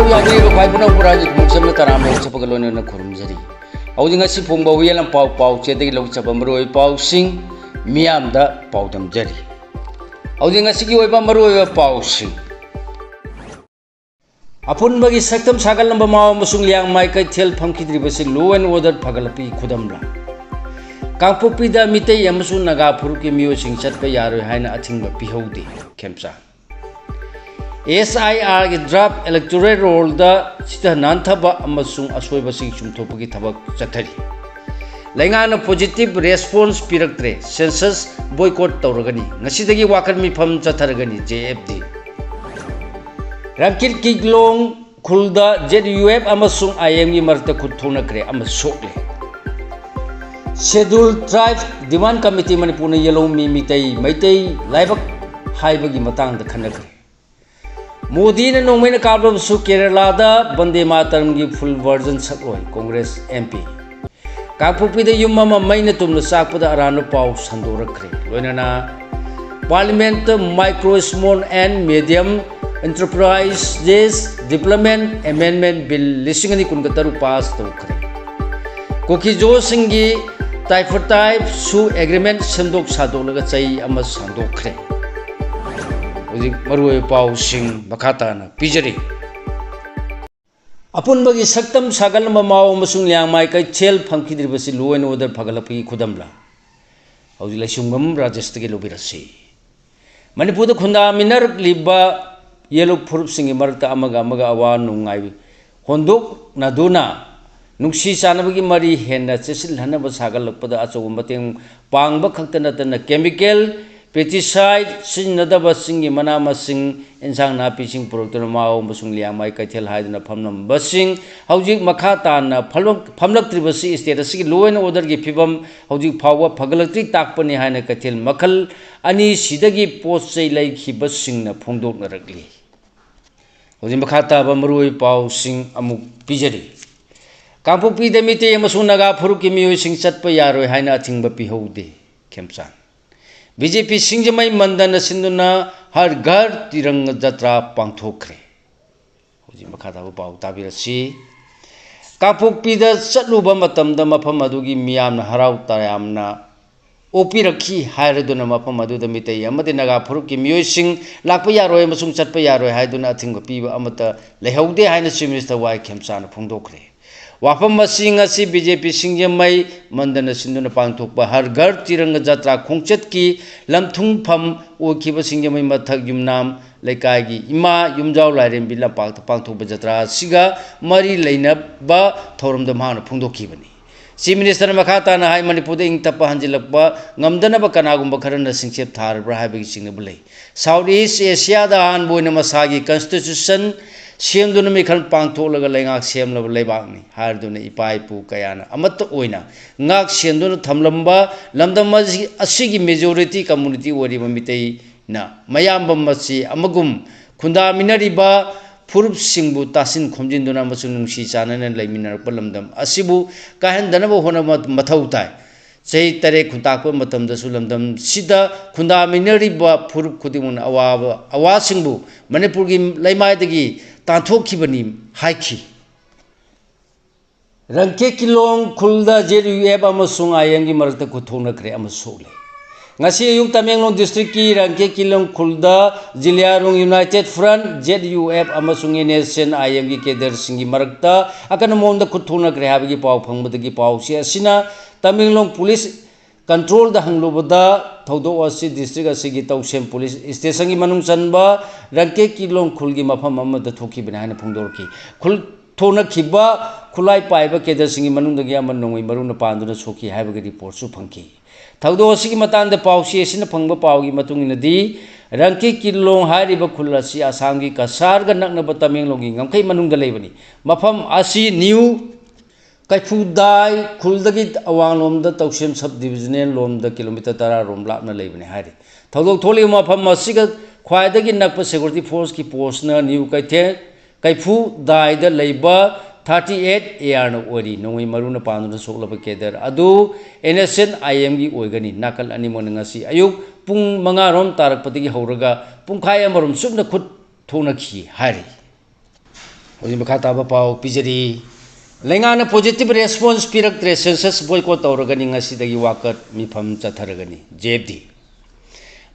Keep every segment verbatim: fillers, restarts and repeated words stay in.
ꯂꯥꯛꯄꯤꯔꯤꯕ ꯈ꯭ꯋꯥꯏ ꯄꯨꯅꯧ ꯄꯨꯔꯥꯒꯤ ꯈꯨꯃꯨꯛ ꯁꯝꯅ ꯇꯔꯥꯃꯔꯣꯝ ꯆꯠꯄꯒ ꯂꯣꯏꯅꯅ ꯈꯨꯔꯨꯝꯖꯔꯤ꯫ ꯍꯧꯖꯤꯛ ꯉꯁꯤ ꯐꯣꯡꯕ ꯍꯨꯏꯌꯦꯟ ꯂꯝꯄꯥꯎ ꯄꯥꯎꯆꯦꯗꯒꯤ ꯂꯧꯖꯕ ꯃꯔꯨꯑꯣꯏꯕ ꯄꯥꯎꯁꯤꯡ ꯃꯤꯌꯥꯝꯗ ꯄꯥꯎꯗꯝꯖꯔꯤ꯫ ꯍꯧꯖꯤꯛ ꯉꯁꯤꯒꯤ ꯑꯣꯏꯕ ꯃꯔꯨꯑꯣꯏꯕ ꯄꯥꯎꯁꯤꯡ꯫ ꯑꯄꯨꯟꯕꯒꯤ ꯁꯛꯇꯝ ꯁꯥꯒꯠꯂꯝꯕ ꯃꯥꯎ ꯑꯃꯁꯨꯡ ꯂꯤꯌꯥꯡꯃꯥꯏ ꯀꯩꯊꯦꯜ ꯐꯝꯈꯤꯗ꯭ꯔꯤꯕꯁꯤ law and order ꯐꯒꯠꯂꯛꯄꯒꯤ ꯈꯨꯗꯝꯂ? ꯀꯥꯡꯄꯣꯛꯄꯤꯗ ꯃꯤꯇꯩ ꯑꯃꯁꯨꯡ ꯅꯥꯒꯥ ꯐꯨꯔꯨꯞꯀꯤ ꯃꯤꯑꯣꯏꯁꯤꯡ ꯆꯠꯄ ꯌꯥꯔꯣꯏ ꯍꯥꯏꯅ ꯑꯊꯤꯡꯕ ꯄꯤꯍꯧꯗꯦ꯫ ꯈꯦꯝꯆꯥꯟ꯫ ꯑꯦꯁ ꯑꯥꯏ ꯑꯥꯔꯒꯤ draft electoral rollꯗ ꯁꯤꯊ ꯅꯥꯟꯊꯕ ꯑꯃꯁꯨꯡ ꯑꯁꯣꯏꯕꯁꯤꯡ ꯆꯨꯝꯊꯣꯛꯄꯒꯤ ꯊꯕꯛ ꯆꯠꯊꯔꯤ꯫ ꯂꯩꯉꯥꯛꯅ positive response ꯄꯤꯔꯛꯇ꯭ꯔꯦ, census boycott ꯇꯧꯔꯒꯅꯤ, ꯉꯁꯤꯗꯒꯤ ꯋꯥꯀꯠ ꯃꯤꯐꯝ ꯆꯠꯊꯔꯒꯅꯤ, ꯖꯦ ꯑꯦꯐ ꯗꯤ꯫ ꯔꯪꯀꯤꯠ ꯀꯤꯛꯂꯣꯡ ꯈꯨꯜꯗ ꯖꯦꯠ ꯌꯨ ꯑꯦꯐ ꯑꯃꯁꯨꯡ ꯑꯥꯏ ꯑꯦꯝꯒꯤ ꯃꯔꯛꯇ ꯈꯨꯠ ꯊꯣꯛꯅꯈ꯭ꯔꯦ ꯑꯃ ꯁꯣꯛꯂꯦ꯫ Scheduled Tribe Demand Committee ꯃꯅꯤꯄꯨꯔꯅ ꯌꯦꯜꯍꯧꯃꯤ ꯃꯤꯇꯩ, ꯃꯩꯇꯩ ꯂꯥꯏꯕꯛ ꯍꯥꯏꯕꯒꯤ ꯃꯇꯥꯡꯗ ꯈꯟꯅꯈ꯭ꯔꯦ꯫ ꯃꯣꯗꯤꯅ ꯅꯣꯡꯃꯩꯅ ꯀꯥꯞꯂꯕꯁꯨ ꯀꯦꯔꯂꯥꯗ ꯕꯟꯗꯦ ꯃꯥꯇꯔꯝꯒꯤ full version ꯁꯛꯂꯣꯏ, ꯀꯣꯡꯒ꯭ꯔꯦꯁ ꯑꯦꯝ ꯄꯤ꯫ ꯀꯥꯡꯄꯣꯛꯄꯤꯗ ꯌꯨꯝ ꯑꯃ ꯃꯩꯅ ꯇꯨꯝꯅ ꯆꯥꯛꯄꯗ ꯑꯔꯥꯟꯕ ꯄꯥꯎ ꯁꯟꯗꯣꯔꯛꯈ꯭ꯔꯦ꯫ ꯂꯣꯏꯅꯅ Parliament Micro, Small and Medium Enterprises Development Amendment Bill ꯂꯤꯁꯤꯡ ꯑꯅꯤ ꯀꯨꯟꯒ ꯇꯔꯨꯛ pass ꯇꯧꯈ꯭ꯔꯦ꯫ ꯀꯨꯀꯤꯖꯣꯁꯤꯡꯒꯤ tripartite ꯁꯨ agreement ꯁꯦꯝꯗꯣꯛ ꯁꯥꯗꯣꯛꯂꯒ ꯆꯍꯤ ꯑꯃ ꯁꯥꯡꯗꯣꯛꯈ꯭ꯔꯦ꯫ ꯍꯧꯖꯤꯛ ꯃꯔꯨꯑꯣꯏꯕ ꯄꯥꯎꯁꯤꯡ ꯃꯈꯥ ꯇꯥꯅ ꯄꯤꯖꯔꯤ꯫ ꯑꯄꯨꯟꯕꯒꯤ ꯁꯛꯇꯝ ꯁꯥꯒꯠꯂꯝꯕ ꯃꯥꯎ ꯑꯃꯁꯨꯡ ꯂꯤꯌꯥꯡꯃꯥꯏ ꯀꯩꯊꯦꯜ ꯐꯝꯈꯤꯗ꯭ꯔꯤꯕꯁꯤ law and order ꯐꯒꯠꯂꯛꯄꯒꯤ ꯈꯨꯗꯝꯂ? ꯍꯧꯖꯤꯛ ꯂꯩꯁꯨꯡꯕꯝ ꯔꯥꯖꯦꯁꯇꯒꯤ ꯂꯧꯕꯤꯔꯁꯤ꯫ ꯃꯅꯤꯄꯨꯔꯗ ꯈꯨꯟꯗꯥꯃꯤꯟꯅꯔꯛꯂꯤꯕ ꯌꯦꯂꯨꯞ ꯐꯨꯔꯨꯞꯁꯤꯡꯒꯤ ꯃꯔꯛꯇ ꯑꯃꯒ ꯑꯃꯒ ꯑꯋꯥ ꯅꯨꯡꯉꯥꯏ ꯍꯣꯟꯗꯣꯛꯅꯗꯨꯅ ꯅꯨꯡꯁꯤ ꯆꯥꯟꯅꯕꯒꯤ ꯃꯔꯤ ꯍꯦꯟꯅ ꯆꯦꯠꯁꯤꯜꯍꯟꯅꯕ ꯁꯥꯒꯠꯂꯛꯄꯗ ꯑꯆꯧꯕ ꯃꯇꯦꯡ ꯄꯥꯡꯕ ꯈꯛꯇ ꯅꯠꯇꯅ chemical, pesticide ꯁꯤꯖꯤꯟꯅꯗꯕ ꯆꯤꯡꯒꯤ ꯃꯅꯥ ꯃꯁꯤꯡ, ꯏꯟꯁꯥꯡ ꯅꯥꯄꯤꯁꯤꯡ ꯄꯨꯔꯛꯇꯨꯅ ꯃꯥꯎ ꯑꯃꯁꯨꯡ ꯂꯤꯌꯥꯡꯃꯥꯏ ꯀꯩꯊꯦꯜ ꯍꯥꯏꯗꯨꯅ ꯐꯝꯂꯝꯕꯁꯤꯡ ꯍꯧꯖꯤꯛ ꯃꯈꯥ ꯇꯥꯅ ꯐꯝꯂꯛ-, ꯐꯝꯂꯛꯇ꯭ꯔꯤꯕꯁꯤ state ꯑꯁꯤꯒꯤ law and orderꯒꯤ ꯐꯤꯕꯝ ꯍꯧꯖꯤꯛ ꯐꯥꯎꯕ ꯐꯒꯠꯂꯛꯇ꯭ꯔꯤ ꯇꯥꯛꯄꯅꯤ ꯍꯥꯏꯅ ꯀꯩꯊꯦꯜ ꯃꯈꯜ ꯑꯅꯤꯁꯤꯗꯒꯤ ꯄꯣꯠ ꯆꯩ ꯂꯩꯈꯤꯕꯁꯤꯡꯅ ꯐꯣꯡꯗꯣꯛꯅꯔꯛꯂꯤ꯫ ꯍꯧꯖꯤꯛ ꯃꯈꯥ ꯇꯥꯕ ꯃꯔꯨꯑꯣꯏꯕ ꯄꯥꯎꯁꯤꯡ ꯑꯃꯨꯛ ꯄꯤꯖꯔꯤ꯫ ꯀꯥꯡꯄꯣꯛꯄꯤꯗ ꯃꯤꯇꯩ ꯑꯃꯁꯨꯡ ꯅꯥꯒꯥ ꯐꯨꯔꯨꯞꯀꯤ ꯃꯤꯑꯣꯏꯁꯤꯡ ꯆꯠꯄ ꯌꯥꯔꯣꯏ ꯍꯥꯏꯅ ꯑꯊꯤꯡꯕ ꯄꯤꯍꯧꯗꯦ꯫ ꯈꯦꯝꯆꯥꯟ꯫ ꯕꯤ ꯖꯦ ꯄꯤ ꯁꯤꯡꯖꯃꯩ ꯃꯟꯗꯟꯅ ꯁꯤꯟꯗꯨꯅ ꯍꯔ ꯘꯔ ꯇꯤꯔꯪꯒ ꯖꯇ꯭ꯔꯥ ꯄꯥꯡꯊꯣꯛꯈ꯭ꯔꯦ꯫ ꯍꯧꯖꯤꯛ ꯃꯈꯥ ꯇꯥꯕ ꯄꯥꯎ ꯇꯥꯕꯤꯔꯁꯤ꯫ ꯀꯥꯡꯄꯣꯛꯄꯤꯗ ꯆꯠꯂꯨꯕ ꯃꯇꯝꯗ ꯃꯐꯝ ꯑꯗꯨꯒꯤ ꯃꯤꯌꯥꯝꯅ ꯍꯔꯥꯎ ꯇꯌꯥꯝꯅ ꯑꯣꯛꯄꯤꯔꯛꯈꯤ ꯍꯥꯏꯔꯗꯨꯅ ꯃꯐꯝ ꯑꯗꯨꯗ ꯃꯤꯇꯩ ꯑꯃꯗꯤ ꯅꯥꯒꯥ ꯐꯨꯔꯨꯞꯀꯤ ꯃꯤꯑꯣꯏꯁꯤꯡ ꯂꯥꯛꯄ ꯌꯥꯔꯣꯏ ꯑꯃꯁꯨꯡ ꯆꯠꯄ ꯌꯥꯔꯣꯏ ꯍꯥꯏꯗꯨꯅ ꯑꯊꯤꯡꯕ ꯄꯤꯕ ꯑꯃꯠꯇ ꯂꯩꯍꯧꯗꯦ ꯍꯥꯏꯅ Chief Minister ꯋꯥꯏ ꯈꯦꯝꯆꯥꯅ ꯐꯣꯡꯗꯣꯛꯈ꯭ꯔꯦ꯫ ꯋꯥꯐꯝ ꯑꯁꯤ ꯉꯁꯤ B J P ꯁꯤꯡꯖꯃꯩ ꯃꯟꯗꯅ ꯁꯤꯟꯗꯨꯅ ꯄꯥꯡꯊꯣꯛꯄ ꯍꯔ ꯘꯔ ꯇꯤꯔꯪꯒ ꯖꯇ꯭ꯔꯥ ꯈꯣꯡꯆꯠꯀꯤ ꯂꯝꯊꯨꯡꯐꯝ ꯑꯣꯏꯈꯤꯕ ꯁꯤꯡꯖꯃꯩ ꯃꯊꯛ ꯌꯨꯝꯅꯥꯝ ꯂꯩꯀꯥꯏꯒꯤ ꯏꯃꯥ ꯌꯨꯝꯖꯥꯎ ꯂꯥꯏꯔꯦꯝꯕꯤ ꯂꯝꯄꯥꯛꯇ ꯄꯥꯡꯊꯣꯛꯄ ꯖꯇ꯭ꯔꯥ ꯑꯁꯤꯒ ꯃꯔꯤ ꯂꯩꯅꯕ ꯊꯧꯔꯝꯗ ꯃꯍꯥꯛꯅ ꯐꯣꯡꯗꯣꯛꯈꯤꯕꯅꯤ꯫ Chief Minister ꯅ ꯃꯈꯥ ꯇꯥꯅ ꯍꯥꯏ, ꯃꯅꯤꯄꯨꯔꯗ ꯏꯪ ꯇꯞꯄ ꯍꯟꯖꯤꯜꯂꯛꯄ ꯉꯝꯗꯅꯕ ꯀꯅꯥꯒꯨꯝꯕ ꯈꯔꯅ ꯁꯤꯡꯆꯦꯞ ꯊꯥꯔꯕ꯭ꯔꯥ ꯍꯥꯏꯕꯒꯤ ꯆꯤꯡꯅꯕ ꯂꯩ꯫ South East Asia ꯗ ꯑꯍꯥꯟꯕ ꯑꯣꯏꯅ ꯃꯁꯥꯒꯤ constitution ꯁꯦꯝꯗꯨꯅ ꯃꯤꯈꯜ ꯄꯥꯡꯊꯣꯛꯂꯒ ꯂꯩꯉꯥꯛ ꯁꯦꯝꯂꯕ ꯂꯩꯕꯥꯛꯅꯤ ꯍꯥꯏꯔꯗꯨꯅ ꯏꯄꯥ ꯏꯄꯨ ꯀꯌꯥꯅ ꯑꯃꯠꯇ ꯑꯣꯏꯅ ꯉꯥꯛ ꯁꯦꯟꯗꯨꯅ ꯊꯝꯂꯝꯕ ꯂꯝꯗꯝ ꯑꯁꯤ-, ꯑꯁꯤꯒꯤ majority community ꯑꯣꯏꯔꯤꯕ ꯃꯤꯇꯩꯅ ꯃꯌꯥꯝꯕ ꯃꯁꯤ ꯑꯃꯒꯨꯝ ꯈꯨꯟꯗꯥꯃꯤꯟꯅꯔꯤꯕ ꯐꯨꯔꯨꯞꯁꯤꯡꯕꯨ ꯇꯥꯁꯤꯟ ꯈꯣꯝꯖꯤꯟꯗꯨꯅ ꯑꯃꯁꯨꯡ ꯅꯨꯡꯁꯤ ꯆꯥꯟꯅꯅ ꯂꯩꯃꯤꯟꯅꯔꯛꯄ ꯂꯝꯗꯝ ꯑꯁꯤꯕꯨ ꯀꯥꯏꯍꯟꯗꯅꯕ ꯍꯣꯠꯅꯕ ꯃꯊꯧ ꯇꯥꯏ꯫ ꯆꯍꯤ ꯇꯔꯦꯠ ꯈꯨꯟꯇꯥꯛꯄ ꯃꯇꯝꯗꯁꯨ ꯂꯝꯗꯝꯁꯤꯗ ꯈꯨꯟꯗꯥꯃꯤꯟꯅꯔꯤꯕ ꯐꯨꯔꯨꯞ ꯈꯨꯗꯤꯡꯃꯛꯅ ꯑꯋꯥꯕ, ꯑꯋꯥꯁꯤꯡꯕꯨ ꯃꯅꯤꯄꯨꯔꯒꯤ ꯂꯩꯃꯥꯏꯗꯒꯤ ꯇꯥꯟꯊꯣꯛꯈꯤꯕꯅꯤ ꯍꯥꯏꯈꯤ꯫ ꯔꯪꯀꯦ ꯀꯤꯂꯣꯡ ꯈꯨꯜꯗ Z U F ꯑꯃꯁꯨꯡ I M ꯒꯤ ꯃꯔꯛꯇ ꯈꯨꯠꯊꯣꯛꯅꯈ꯭ꯔꯦ ꯑꯃ ꯁꯣꯛꯂꯦ꯫ ꯉꯁꯤ ꯑꯌꯨꯛ ꯇꯃꯦꯡꯂꯣꯡ district ꯀꯤ ꯔꯪꯀꯦ ꯀꯤꯂꯣꯡ ꯈꯨꯜꯗ ꯖꯤꯂꯤꯌꯥꯔꯣꯡ United Front, Z U F, ꯑꯃꯁꯨꯡ N S N I M ꯒꯤ cadre ꯁꯤꯡꯒꯤ ꯃꯔꯛꯇ ꯑꯀꯟꯕ ꯃꯑꯣꯡꯗ ꯈꯨꯠꯊꯣꯛꯅꯈ꯭ꯔꯦ ꯍꯥꯏꯕꯒꯤ ꯄꯥꯎ ꯐꯪꯕꯗꯒꯤ ꯄꯥꯎꯆꯦ ꯑꯁꯤꯅ ꯇꯃꯦꯡꯂꯣꯡ police control ꯗ ꯍꯪꯂꯨꯕꯗ ꯊꯧꯗꯣꯛ ꯑꯁꯤ district ꯑꯁꯤꯒꯤ ꯇꯧꯁꯦꯝ police station ꯒꯤ ꯃꯅꯨꯡ ꯆꯟꯕ ꯔꯪꯀꯦ ꯀꯤꯂꯣꯡ ꯈꯨꯜꯒꯤ ꯃꯐꯝ ꯑꯃꯗ ꯊꯣꯛꯈꯤꯕꯅꯤ ꯍꯥꯏꯅ ꯐꯣꯡꯗꯣꯔꯛꯈꯤ꯫ ꯈꯨꯜ ꯊꯣꯛꯅꯈꯤꯕ ꯈꯨꯠꯂꯥꯏ ꯄꯥꯏꯕ cadre ꯁꯤꯡꯒꯤ ꯃꯅꯨꯡꯗꯒꯤ ꯑꯃ ꯅꯣꯡꯃꯩ ꯃꯔꯨꯅ ꯄꯥꯟꯗꯨꯅ ꯁꯣꯛꯈꯤ ꯍꯥꯏꯕꯒꯤ report ꯁꯨ ꯐꯪꯈꯤ꯫ ꯊꯧꯗꯣꯛ ꯑꯁꯤꯒꯤ ꯃꯇꯥꯡꯗ ꯄꯥꯎꯆꯦ ꯑꯁꯤꯅ ꯐꯪꯕ ꯄꯥꯎꯒꯤ ꯃꯇꯨꯡ ꯏꯟꯅꯗꯤ, ꯔꯪꯀꯦ ꯀꯤꯂꯣꯡ ꯍꯥꯏꯔꯤꯕ ꯈꯨꯜ ꯑꯁꯤ ꯑꯁꯥꯝꯒꯤ ꯀꯁꯥꯔꯒ ꯅꯛꯅꯕ ꯇꯃꯦꯡꯂꯣꯡꯒꯤ ꯉꯝꯈꯩ ꯃꯅꯨꯡꯗ ꯂꯩꯕꯅꯤ꯫ ꯃꯐꯝ ꯑꯁꯤ ꯅ꯭ꯌꯨ ꯀꯩꯐꯨꯗꯥꯏ ꯈꯨꯜꯗꯒꯤ ꯑꯋꯥꯡꯂꯣꯝꯗ ꯇꯧꯁꯦꯝ sub divisional ꯂꯣꯝꯗ kilometre ꯇꯔꯥ ꯔꯣꯝ ꯂꯥꯞꯅ ꯂꯩꯕꯅꯤ ꯍꯥꯏꯔꯤ꯫ ꯊꯧꯗꯣꯛ ꯊꯣꯛꯂꯤꯕ ꯃꯐꯝ ꯑꯁꯤꯒ ꯈ꯭ꯋꯥꯏꯗꯒꯤ ꯅꯛꯄ security force ꯀꯤ post ꯅ ꯅ꯭ꯌꯨ ꯀꯩꯊꯦꯜ ꯀꯩꯐꯨꯗꯥꯏꯗ ꯂꯩꯕ thirty eight A R ꯅ ꯑꯣꯏꯔꯤ꯫ ꯅꯣꯡꯃꯩ ꯃꯔꯨꯅ ꯄꯥꯟꯗꯨꯅ ꯁꯣꯛꯂꯕ cadre ꯑꯗꯨ N S N I M ꯒꯤ ꯑꯣꯏꯒꯅꯤ꯫ ꯅꯥꯀꯜ ꯑꯅꯤꯃꯛꯅ ꯉꯁꯤ ꯑꯌꯨꯛ ꯄꯨꯡ ꯃꯉꯥ ꯔꯣꯝ ꯇꯥꯔꯛꯄꯗꯒꯤ ꯍꯧꯔꯒ ꯄꯨꯡꯈꯥꯏ ꯑꯃꯔꯣꯝ ꯆꯨꯞꯅ ꯈꯨꯠ ꯊꯣꯛꯅꯈꯤ ꯍꯥꯏꯔꯤ꯫ ꯍꯧꯖꯤꯛ ꯃꯈꯥ ꯇꯥꯕ ꯄꯥꯎ ꯄꯤꯖꯔꯤ꯫ ꯂꯩꯉꯥꯛꯅ positive response ꯄꯤꯔꯛꯇ꯭ꯔꯦ, census boycott ꯇꯧꯔꯒꯅꯤ, ꯉꯁꯤꯗꯒꯤ ꯋꯥꯀꯠ ꯃꯤꯐꯝ ꯆꯠꯊꯔꯒꯅꯤ꯫ J F D꯫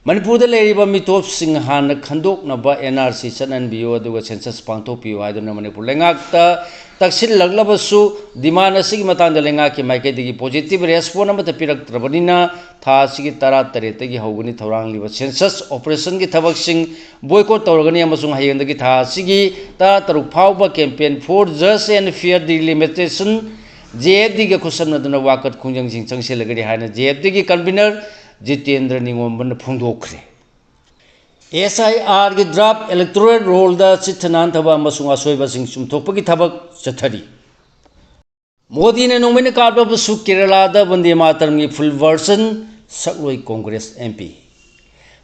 ꯃꯅꯤꯄꯨꯔꯗ ꯂꯩꯔꯤꯕ ꯃꯤꯇꯣꯞꯁꯤꯡ ꯍꯥꯟꯅ ꯈꯟꯗꯣꯛꯅꯕ N R C ꯆꯠꯍꯟꯕꯤꯌꯨ, ꯑꯗꯨꯒ census ꯄꯥꯡꯊꯣꯛꯄꯤꯌꯨ ꯍꯥꯏꯗꯨꯅ ꯃꯅꯤꯄꯨꯔ ꯂꯩꯉꯥꯛꯇ ꯇꯛꯁꯤꯜꯂꯛꯂꯕꯁꯨ, demand ꯑꯁꯤꯒꯤ ꯃꯇꯥꯡꯗ ꯂꯩꯉꯥꯛꯀꯤ ꯃꯥꯏꯀꯩꯗꯒꯤ positive response ꯑꯃꯠꯇ ꯄꯤꯔꯛꯇ꯭ꯔꯕꯅꯤꯅ, ꯊꯥ ꯑꯁꯤꯒꯤ ꯇꯔꯥꯇꯔꯦꯠꯇꯒꯤ ꯍꯧꯒꯅꯤ ꯊꯧꯔꯥꯡꯂꯤꯕ census operationꯒꯤ ꯊꯕꯛꯁꯤꯡ boycott ꯇꯧꯔꯒꯅꯤ, ꯑꯃꯁꯨꯡ ꯍꯌꯦꯡꯗꯒꯤ ꯊꯥ ꯑꯁꯤꯒꯤ ꯇꯔꯥꯇꯔꯨꯛ ꯐꯥꯎꯕ campaign for just and fair delimitation, J F Dꯒ ꯈꯨꯠꯁꯝꯅꯗꯨꯅ ꯋꯥꯀꯠ ꯈꯣꯡꯖꯪꯁꯤꯡ ꯆꯪꯁꯤꯜꯂꯒꯅꯤ ꯍꯥꯏꯅ J F Dꯒꯤ convener Jitendra ꯅꯤꯉꯣꯝꯕꯅ ꯐꯣꯡꯗꯣꯛꯈ꯭ꯔꯦ꯫ S I Rꯒꯤ draft electoral rollꯗ ꯆꯤꯠꯊ ꯅꯥꯟꯊꯕ ꯑꯃꯁꯨꯡ ꯑꯁꯣꯏꯕꯁꯤꯡ ꯆꯨꯝꯊꯣꯛꯄꯒꯤ ꯊꯕꯛ ꯆꯠꯊꯔꯤ꯫ ꯃꯣꯗꯤꯅ ꯅꯣꯡꯃꯩꯅ ꯀꯥꯞꯂꯕꯁꯨ ꯀꯦꯔꯂꯥꯗ ꯕꯟꯗꯦ ꯃꯥꯇꯔꯝꯒꯤ full version ꯁꯛꯂꯣꯏ Congress M P꯫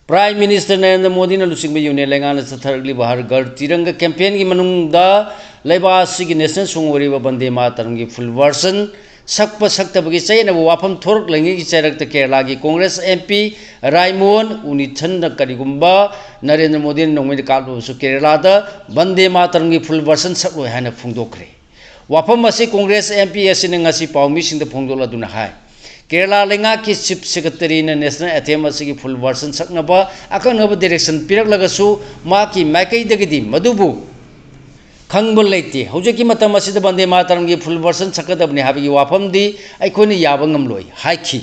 Prime Minister Narendra ꯃꯣꯗꯤꯅ ꯂꯨꯆꯤꯡꯕ ꯌꯨꯅꯤꯌꯟ ꯂꯩꯉꯥꯛꯅ ꯆꯠꯊꯔꯛꯂꯤꯕ ꯍꯔ ꯘꯔ ꯇꯤꯔꯪꯒ campaignꯒꯤ ꯃꯅꯨꯡꯗ ꯂꯩꯕꯥꯛ ꯑꯁꯤꯒꯤ national song ꯑꯣꯏꯔꯤꯕ ꯕꯟꯗꯦ ꯃꯥꯇꯔꯝꯒꯤ full version ꯁꯛꯄ ꯁꯛꯇꯕꯒꯤ ꯆꯌꯦꯠꯅꯕ ꯋꯥꯐꯝ ꯊꯣꯔꯛꯂꯤꯉꯩꯒꯤ ꯆꯩꯔꯛꯇ ꯀꯦꯔꯂꯥꯒꯤ ꯀꯣꯡꯒ꯭ꯔꯦꯁ M P ꯔꯥꯏꯃꯣꯟ ꯎꯅꯤꯊꯟꯅ ꯀꯔꯤꯒꯨꯝꯕ ꯅꯔꯦꯟꯗ꯭ꯔ ꯃꯣꯗꯤꯅ ꯅꯣꯡꯃꯩꯗ ꯀꯥꯞꯂꯕꯁꯨ ꯀꯦꯔꯂꯥꯗ ꯕꯟꯗꯦ ꯃꯥꯇꯔꯝꯒꯤ full version ꯁꯛꯂꯣꯏ ꯍꯥꯏꯅ ꯐꯣꯡꯗꯣꯛꯈ꯭ꯔꯦ꯫ ꯋꯥꯐꯝ ꯑꯁꯤ ꯀꯣꯡꯒ꯭ꯔꯦꯁ M P ꯑꯁꯤꯅ ꯉꯁꯤ ꯄꯥꯎꯃꯤꯁꯤꯡꯗ ꯐꯣꯡꯗꯣꯛꯂꯗꯨꯅ ꯍꯥꯏ, ꯀꯦꯔꯂꯥ ꯂꯩꯉꯥꯛꯀꯤ Chief Secretaryꯅ national anthem ꯑꯁꯤꯒꯤ full version ꯁꯛꯅꯕ ꯑꯀꯛꯅꯕ direction ꯄꯤꯔꯛꯂꯒꯁꯨ, ꯃꯍꯥꯛꯀꯤ ꯃꯥꯏꯀꯩꯗꯒꯤꯗꯤ ꯃꯗꯨꯕꯨ ꯈꯪꯕ ꯂꯩꯇꯦ꯫ ꯍꯧꯖꯤꯛꯀꯤ ꯃꯇꯝ ꯑꯁꯤꯗ ꯕꯟꯗꯦ ꯃꯥꯇꯔꯝꯒꯤ full version ꯁꯛꯀꯗꯕꯅꯤ ꯍꯥꯏꯕꯒꯤ ꯋꯥꯐꯝꯗꯤ ꯑꯩꯈꯣꯏꯅ ꯌꯥꯕ ꯉꯝꯂꯣꯏ ꯍꯥꯏꯈꯤ꯫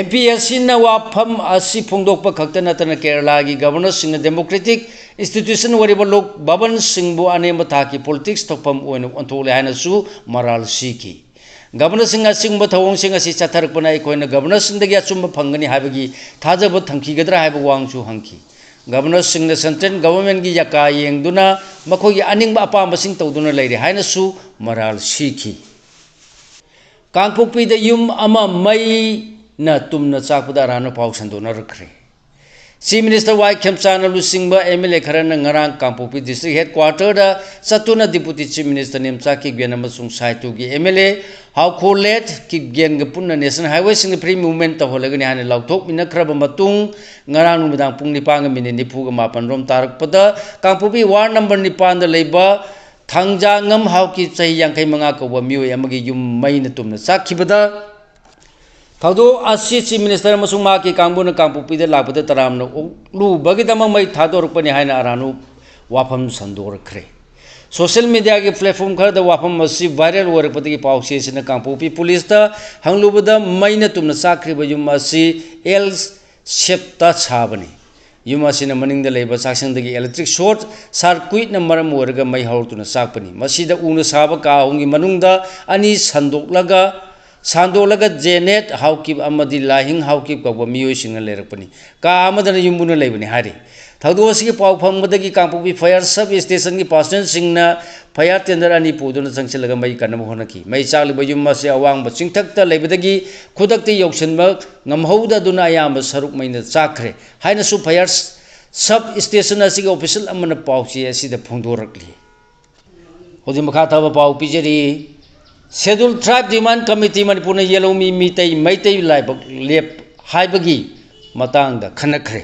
M P ꯑꯁꯤꯅ ꯋꯥꯐꯝ ꯑꯁꯤ ꯐꯣꯡꯗꯣꯛꯄ ꯈꯛꯇ ꯅꯠꯇꯅ ꯀꯦꯔꯂꯥꯒꯤ governorꯁꯤꯡꯅ democratic institution ꯑꯣꯏꯔꯤꯕ ꯂꯣꯛ ꯚꯕꯟꯁꯤꯡꯕꯨ ꯑꯅꯦꯝꯕ ꯊꯥꯛꯀꯤ politics ꯊꯣꯛꯐꯝ ꯑꯣꯏꯅ ꯑꯣꯟꯊꯣꯛꯂꯦ ꯍꯥꯏꯅꯁꯨ ꯃꯔꯥꯜ ꯁꯤꯈꯤ꯫ Governorꯁꯤꯡꯅ ꯑꯁꯤꯒꯨꯝꯕ ꯊꯧꯑꯣꯡꯁꯤꯡ ꯑꯁꯤ ꯆꯠꯊꯔꯛꯄꯅ ꯑꯩꯈꯣꯏꯅ governorꯁꯤꯡꯗꯒꯤ ꯑꯆꯨꯝꯕ ꯐꯪꯒꯅꯤ ꯍꯥꯏꯕꯒꯤ ꯊꯥꯖꯕ ꯊꯝꯈꯤꯒꯗ꯭ꯔꯥ ꯍꯥꯏꯕ ꯋꯥꯍꯪꯁꯨ ꯍꯪꯈꯤ꯫ Governorꯁꯤꯡꯅ central governmentꯀꯤ ꯌꯥꯀꯥ ꯌꯦꯡꯗꯨꯅ ꯃꯈꯣꯏꯒꯤ ꯑꯅꯤꯡꯕ ꯑꯄꯥꯝꯕꯁꯤꯡ ꯇꯧꯗꯨꯅ ꯂꯩꯔꯦ ꯍꯥꯏꯅꯁꯨ ꯃꯔꯥꯜ ꯁꯤꯈꯤ꯫ ꯀꯥꯡꯄꯣꯛꯄꯤꯗ ꯌꯨꯝ ꯑꯃ ꯃꯩꯅ ꯇꯨꯝꯅ ꯆꯥꯛꯄꯗ ꯑꯔꯥꯟꯕ ꯄꯥꯎ ꯁꯟꯗꯣꯛꯅꯔꯛꯈ꯭ꯔꯦ꯫ Chief Minister ꯋꯥꯏ ꯈꯦꯝꯆꯥꯟꯅ ꯂꯨꯆꯤꯡꯕ M L A ꯈꯔꯅ ꯉꯔꯥꯡ ꯀꯥꯡꯄꯣꯛꯄꯤ District Headquarter ꯗ ꯆꯠꯇꯨꯅ Deputy Chief Minister Nemcha Kipgen ꯑꯃꯁꯨꯡ ꯁꯥꯏꯇꯨꯒꯤ M L A ꯍꯥꯎꯈꯣ ꯂꯦꯠ ꯀꯤꯞꯒꯦꯟꯒ ꯄꯨꯟꯅ National Highway ꯁꯤꯡꯗ free movement ꯇꯧꯍꯜꯂꯒꯅꯤ ꯍꯥꯏꯅ ꯂꯥꯎꯊꯣꯛꯃꯤꯟꯅꯈ꯭ꯔꯕ ꯃꯇꯨꯡ, ꯉꯔꯥꯡ ꯅꯨꯃꯤꯗꯥꯡ ꯄꯨꯡ ꯅꯤꯄꯥꯟꯒ ꯃꯤꯅꯤꯠ ꯅꯤꯐꯨꯒ ꯃꯥꯄꯟ ꯔꯣꯝ ꯇꯥꯔꯛꯄꯗ ꯀꯥꯡꯄꯣꯛꯄꯤ Ward number ꯅꯤꯄꯥꯟꯗ ꯂꯩꯕ ꯊꯥꯡꯖꯥꯉꯝ ꯍꯥꯎꯀꯤꯞ ꯆꯍꯤ ꯌꯥꯡꯈꯩ ꯃꯉꯥ ꯀꯧꯕ ꯃꯤꯑꯣꯏ ꯑꯃꯒꯤ ꯌꯨꯝ ꯃꯩꯅ ꯇꯨꯝꯅ ꯆꯥꯛꯈꯤꯕꯗ, ꯊꯧꯗꯣꯛ ꯑꯁꯤ Chief Minister ꯑꯃꯁꯨꯡ ꯃꯍꯥꯛꯀꯤ ꯀꯥꯡꯕꯨꯅ ꯀꯥꯡꯄꯣꯛꯄꯤꯗ ꯂꯥꯛꯄꯗ ꯇꯔꯥꯝꯅ ꯑꯣꯛꯂꯨꯕꯒꯤꯗꯃꯛ ꯃꯩ ꯊꯥꯗꯣꯔꯛꯄꯅꯤ ꯍꯥꯏꯅ ꯑꯔꯥꯅꯨ ꯋꯥꯐꯝ ꯁꯟꯗꯣꯔꯛꯈ꯭ꯔꯦ꯫ Social media ꯒꯤ platform ꯈꯔꯗ ꯋꯥꯐꯝ ꯑꯁꯤ viral ꯑꯣꯏꯔꯛꯄꯗꯒꯤ ꯄꯥꯎꯆꯦꯁꯤꯅ ꯀꯥꯡꯄꯣꯛꯄꯤ ꯄꯨꯂꯤꯁꯇ ꯍꯪꯂꯨꯕꯗ, ꯃꯩꯅ ꯇꯨꯝꯅ ꯆꯥꯛꯈ꯭ꯔꯤꯕ ꯌꯨꯝ ꯑꯁꯤ L shape ꯇ ꯁꯥꯕꯅꯤ꯫ ꯌꯨꯝ ꯑꯁꯤꯅ ꯃꯅꯤꯡꯗ ꯂꯩꯕ ꯆꯥꯛꯁꯪꯗꯒꯤ electric short circuit ꯅ ꯃꯔꯝ ꯑꯣꯏꯔꯒ ꯃꯩ ꯍꯧꯔꯛꯇꯨꯅ ꯆꯥꯛꯄꯅꯤ꯫ ꯃꯁꯤꯗ ꯎꯅ ꯁꯥꯕ ꯀꯥ ꯑꯍꯨꯝꯒꯤ ꯃꯅꯨꯡꯗ ꯑꯅꯤ ꯁꯟꯗꯣꯛꯂꯒ, ꯁꯟꯗꯣꯛꯂꯒ ꯖꯦꯅꯦꯠ ꯍꯥꯎꯀꯤꯞ ꯑꯃꯗꯤ ꯂꯥꯏꯍꯤꯡ ꯍꯥꯎꯀꯤꯞ ꯀꯧꯕ ꯃꯤꯑꯣꯏꯁꯤꯡꯅ ꯂꯩꯔꯛꯄꯅꯤ꯫ ꯀꯥ ꯑꯃꯗꯅ ꯌꯨꯝꯕꯨꯅ ꯂꯩꯕꯅꯤ ꯍꯥꯏꯔꯤ꯫ ꯊꯧꯗꯣꯛ ꯑꯁꯤꯒꯤ ꯄꯥꯎ ꯐꯪꯕꯗꯒꯤ ꯀꯥꯡꯄꯣꯛꯄꯤ fire sub station ꯒꯤ personnel ꯁꯤꯡꯅ fire tender ꯑꯅꯤ ꯄꯨꯗꯨꯅ ꯆꯪꯁꯤꯜꯂꯒ ꯃꯩ ꯀꯟꯅꯕ ꯍꯣꯠꯅꯈꯤ꯫ ꯃꯩ ꯆꯥꯛꯂꯤꯕ ꯌꯨꯝ ꯑꯁꯤ ꯑꯋꯥꯡꯕ ꯆꯤꯡꯊꯛꯇ ꯂꯩꯕꯗꯒꯤ ꯈꯨꯗꯛꯇ ꯌꯧꯁꯤꯟꯕ ꯉꯝꯍꯧꯗꯗꯨꯅ ꯑꯌꯥꯝꯕ ꯁꯔꯨꯛ ꯃꯩꯅ ꯆꯥꯛꯈ꯭ꯔꯦ ꯍꯥꯏꯅꯁꯨ fire sub station ꯑꯁꯤꯒꯤ official ꯑꯃꯅ ꯄꯥꯎꯆꯦ ꯑꯁꯤꯗ ꯐꯣꯡꯗꯣꯔꯛꯂꯤ꯫ ꯍꯧꯖꯤꯛ ꯃꯈꯥ ꯊꯥꯕ ꯄꯥꯎ ꯄꯤꯖꯔꯤ꯫ Scheduled Tribe Demand Committee ꯃꯅꯤꯄꯨꯔꯅ ꯌꯦꯜꯍꯧꯃꯤ ꯃꯤꯇꯩ ꯃꯩꯇꯩ ꯂꯥꯏꯕꯛ ꯂꯦꯞ ꯍꯥꯏꯕꯒꯤ ꯃꯇꯥꯡꯗ ꯈꯟꯅꯈ꯭ꯔꯦ꯫